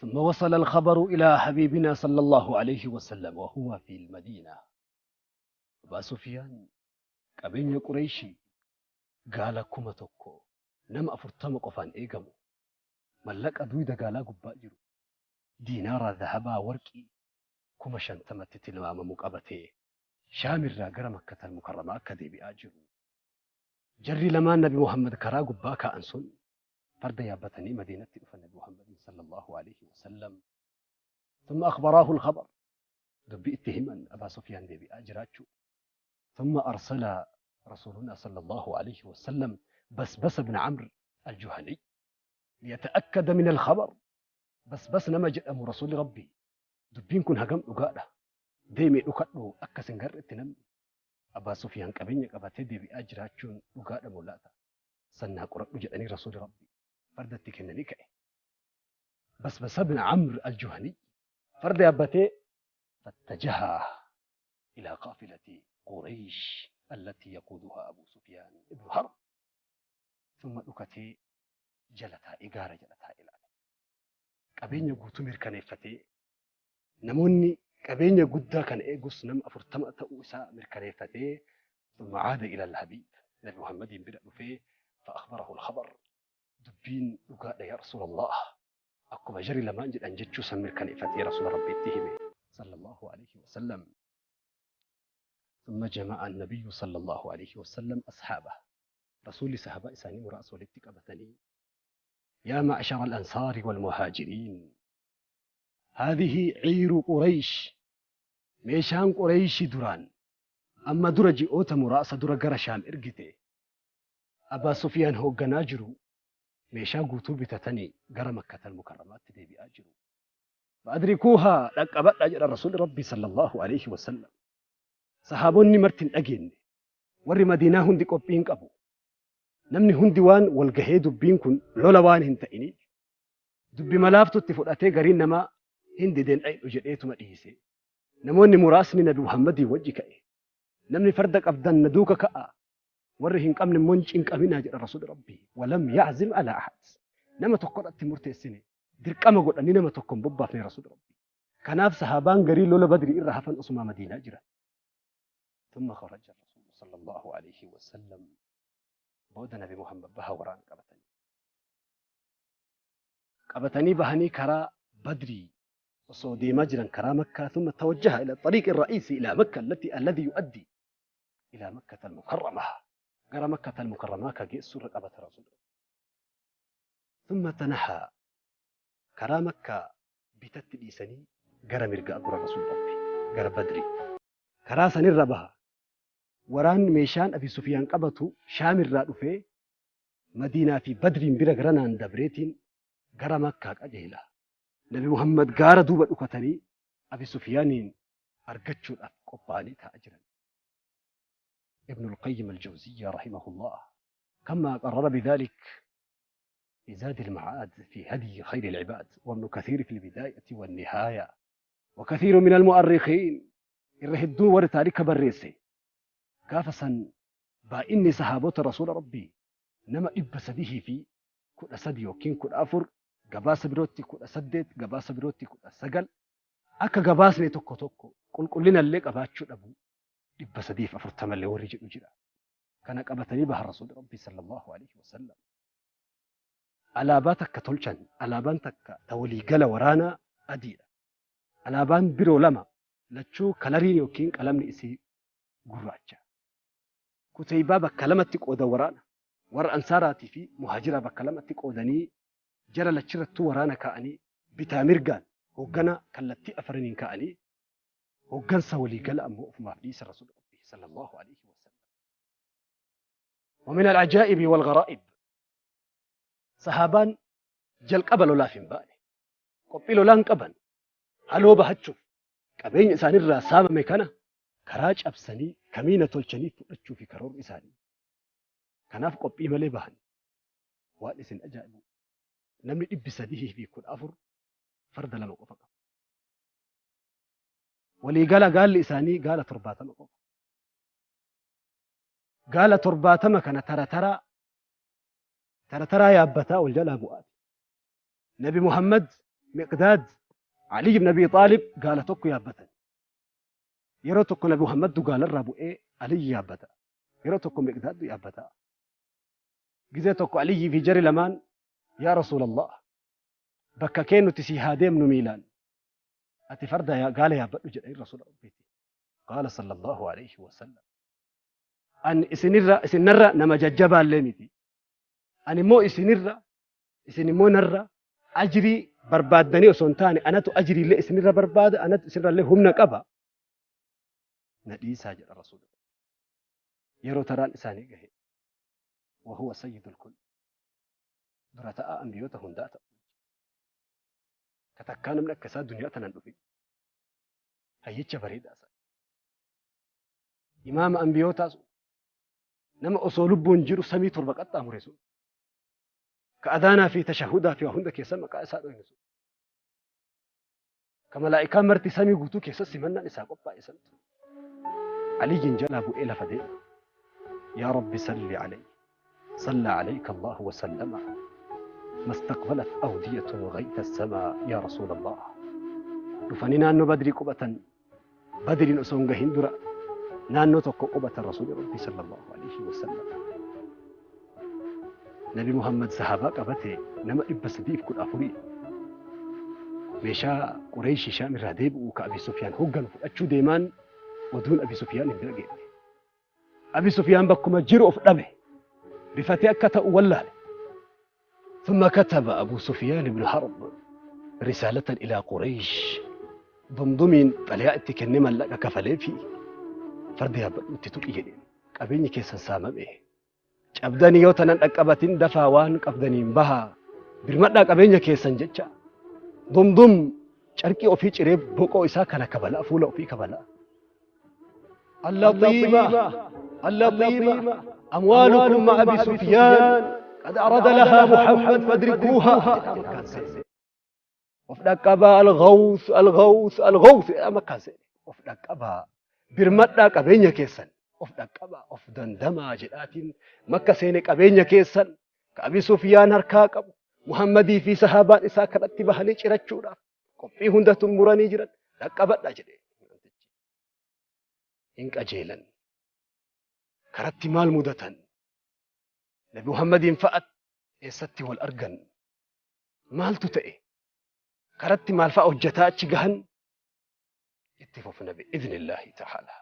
ثم وصل الخبر إلى حبيبنا صلى الله عليه وسلم وهو في المدينة. أبا سفيان qabeenya Qureeshii gaala 1000 nama 40 qofaan eegamu, mallaqa duyda gaalaa gubbaa jiru diinaara dhahabaa warqii 50,000tti tilmaamamu qabatee Shaamirraa gara Makkatal Mukarramaa akka deebi'aa jiru. Jarri lamaan Nabi Muhammad karaa gubbaa kaa'an sun farda yaabbatanii Madiinatti dhufan Nabi Muhammadin sallallahu alaihi wasallam. ثم أخبراه الخبر، dubbii itti himan Abaa Sufyaan deebi'aa jiraachuu. ثم أرسل رسولنا صلى الله عليه وسلم بسبس بن عمرو الجهني ليتأكد من الخبر. بسبس nama jedhamu rasuulli Rabbii dubbiin kun hagam dhugaadha, deemee dhukadhu akka sin garretti namni Abaa Sufyaan qabeenya qabatee deebi'aa jiraachuun dhugaadha mul'ata, sannaa qoradhu jedhanii rasuulli Rabbii fardatti kennanii ka'e. Basbasa bin Amr al-Juhani farda yaabbatee فاتجه إلى قافلة قريش التي يقودها أبو سفيان بن حرب. ثم dhukatee jala taa'ee gaara jala taa'ee ilaale. Qabeenya guutuu mirkaneeffatee namoonni qabeenya guddaa kana eegus nama 40 ta'uu isaa mirkaneeffatee ثم عاد إلى الحبيب Nabi Muhammadiin bira dhufee فأخبره الخبر، dubbiin dhugaadha yaa Rasuulallah, akkuma jarri lamaan jedhan jechuu san mirkaneeffatee Rasuula Rabbiitti hime صلى الله عليه وسلم. ثم جمع النبي صلى الله عليه وسلم أصحابه، رسول صحابة إساني مراس walitti qabatanii يا معشر الأنصار والمهاجرين، هذه عير قريش، meeshaan Qureeyshii duraan amma dura ji'oota muraasa dura gara Shaam ergite Abaa Sufyaan hoogganaa jiru meeshaa guutuu bitatanii gara Makkatal Mukarramaatti deebi'aa jiru. فأدركوها، dhaqqabadhaa jedha Rasuulli Rabbii sallallahu alaihi wasallam. Sahaabonni marti hin dhageenye. Warri Madiinaa hundi qophii hin qabu. Namni hundi waan wal gahee dubbiin kun lola waan hin ta'iniif dubbi malaaftutti fudhatee gariin namaa hin dideen dhayidhu jedheetuma dhiise. Namoonni muraasni Nabi Muhammadii wajji ka'e. Namni farda qabdan na duuka ka'a. Warri hin qabne immoo hin cinqaminaa jedha Rasuulli Rabbii. ولم يعزم على أحد. Nama tokko irratti murteessine. Dirqama godhanii nama tokko hin bobbaafne Rasuulli Rabbii. Kanaaf sahaabaan garii lola Badrii irra hafan osuma Madiinaa jiran. ثم خرج الرسول صلى الله عليه وسلم، booda Nabi Muhammad baha waraana qabatanii. Qabatanii bahanii karaa Badrii osoo deemaa jiran karaa Makkaa ثم توجه إلى الطريق الرئيسي إلى مكة الذي يؤدي إلى مكة المكرمة، gara Makkatal Mukarramaa ka geessu irra qabata Rasuulli. ثم تنحى، karaa Makkaa bitatti dhiisanii gara mirgaa gura Rasuulli Rabbii gara Badrii. Karaa sanirra baha. Waraanni meeshaan Abi Sufyaan qabatu Shaamirraa dhufee Madiinaa fi Badriin bira gara naan dabreetiin gara Makkaa qajeela. Nabi Muhammad gaara duuba dhukatanii Abi Sufyaaniin argachuudhaaf qophaa'anii taa'aa jiran. ابن القيم الجوزية رحمه الله كما قرر بذلك في زاد المعاد في هدي خير العباد، وابن كثير في البداية والنهاية، وكثير من المؤرخين irra hedduu warri taarika barreesse gaafa san baay'inni sahaabota rasuula Rabbii nama 313 yookiin 14, gabaasa birootti 18, gabaasa birootti 19, akka gabaasni tokko tokko qulqullina illee qabaachuu dhabu 340 illee warri jedhu jira. Kana qabatanii baha rasuulli Rabbii sallallahu alaihi wasallam. Alaabaa takka tolchan, alaabaan takka ta waliigala waraanaa adiidha. Alaabaan biroo lama lachuu kalariin yookiin qalamni isii gurraacha. Kuteybaa bakka lamatti qoodan waraana. Warra Ansaaraatii fi Muhaajiraa bakka lamatti qoodanii jara lachirrattuu waraana kaa'anii bitaa mirgaan hooggana kallattii afraniin kaa'anii hooggansa waliigala ammoo ofumaaf dhiisa Rasuulli Rabbii sallallahu alaihi wasallam. ومن العجائب والغرائب، sahaabaan jalqaba lolaaf hin baane. Qophii lolaan qaban haloo bahachuuf qabeenya isaanirraa saamame kana karaa cabsanii kamiina tolchanii fudhachuu fi karoorri isaanii. Kanaaf qophii malee bahan. Waan isin ajaa'ibu namni 314 farda lama qofa qaba. Waliigala gaalli isaanii gaala 70 qofa. Gaala 70 kana tara taraa tara taraa yaabbataa wal jalaa bu'aati. Nabi Muhammad Miqdaad Ali ibn Abi Xaalib gaala tokko yaabbatan. Yeroo tokko Nabi Muhammaddu gaalarraa bu'ee Aliyyi yaabbata. Yeroo tokko Miqdaaddu yaabbata. Gizee tokko Aliyyii fi jari lamaan yaa Rasuulallah bakka kee nuti sii haa deemnu miilaan. Ati farda gaala yaabbadhu jedhanii Rasuula Rabbiiti. Qaala sallallahu alayhi wa sallam. An isinirra isinarra nama jajjabaallee miti. Ani immoo isinirra isin immoo narra ajrii barbaaddanii osoo hin taane anatu ajriillee isinirra barbaada anatu isinirrallee humna qaba. Na dhiisaa jedha Rasuula. Yeroo taraan isaanii gahe. Wahuwa sayyidul kull. Dura ta'aa ambiyoota hundaa ta'u. Ka takkaa namni akka isaa duniyaa tanaan dhufin. Hayyicha bareedaa isaa. Imaama ambiyootaa sun. Nama osoo lubbuun jiru samii torba qaxxaamure sun. Ka adaanaa fi tashahudaa fi waa hunda keessa maqaa isaa dhoyne sun. Ka malaa'ikaa marti samii guutuu keessa simannaan isaa qophaa'e santu. Aliyyiin jalaa bu'ee lafa deema. Yaa Rabbi salli alayhi. صلى عليك الله وسلم ما استقبلت أودية غيث السماء يا رسول الله. Dhufanii naannoo Badrii qubatan. Badriin osoo hin gahin dura naannoo tokko qubatan Rasuuli Rabbii sallallahu alaihi wasallam. Nabi Muhammad sahaabaa qabate nama 314 meeshaa Qureeshi Shaam irraa deebi'u ka Abi Sufyaan hogganu fudhachuu deemaan oduun Abi Sufyaan hin bira geette. Abi Sufyaan bakkuma jiru of dhabe. Rifatee akka ta'u wallaale. ثم كتب أبو سفيان بن حرب رسالة إلى قريش ضمضمين xalayaa itti kennee mallaqa kafalee fi farda yaabbadhutti tuqi jedheen qabeenyi keessan saamame cabdanii yoo tanan dhaqqabatin dafaa waan qabdaniin bahaa birmadhaa qabeenya keessan jecha Dumdum carqii ofii ciree boqoo isaa kana kabalaa fuula ofii kabalaa. اللطيمة اللطيمة أموالكم مع أبي سفيان قد أراد لها محمد فادركوها. Of dhaqqabaa الغوث الغوث الغوث makkaan seene of dhaqqabaa birmadhaa qabeenya keessan of dhaqqabaa of dandamaa jedhaatiin makka seene qabeenya keessan ka Abi Sufyaan harkaa qabu Muhammadii fi sahaabaan isaa kadhatti bahanii cirachuudhaaf qophii hunda xumuranii jiran dhaqqabadha jedhe. Hin qajeelan. Karatti maal mudatan? Nabi Muhammadiin fa'at eessatti wal argan? Maaltu ta'e? Karatti maal fa'a hojjetaa achi gahan? Itti fufna bi'idhnillaahi ta'ala.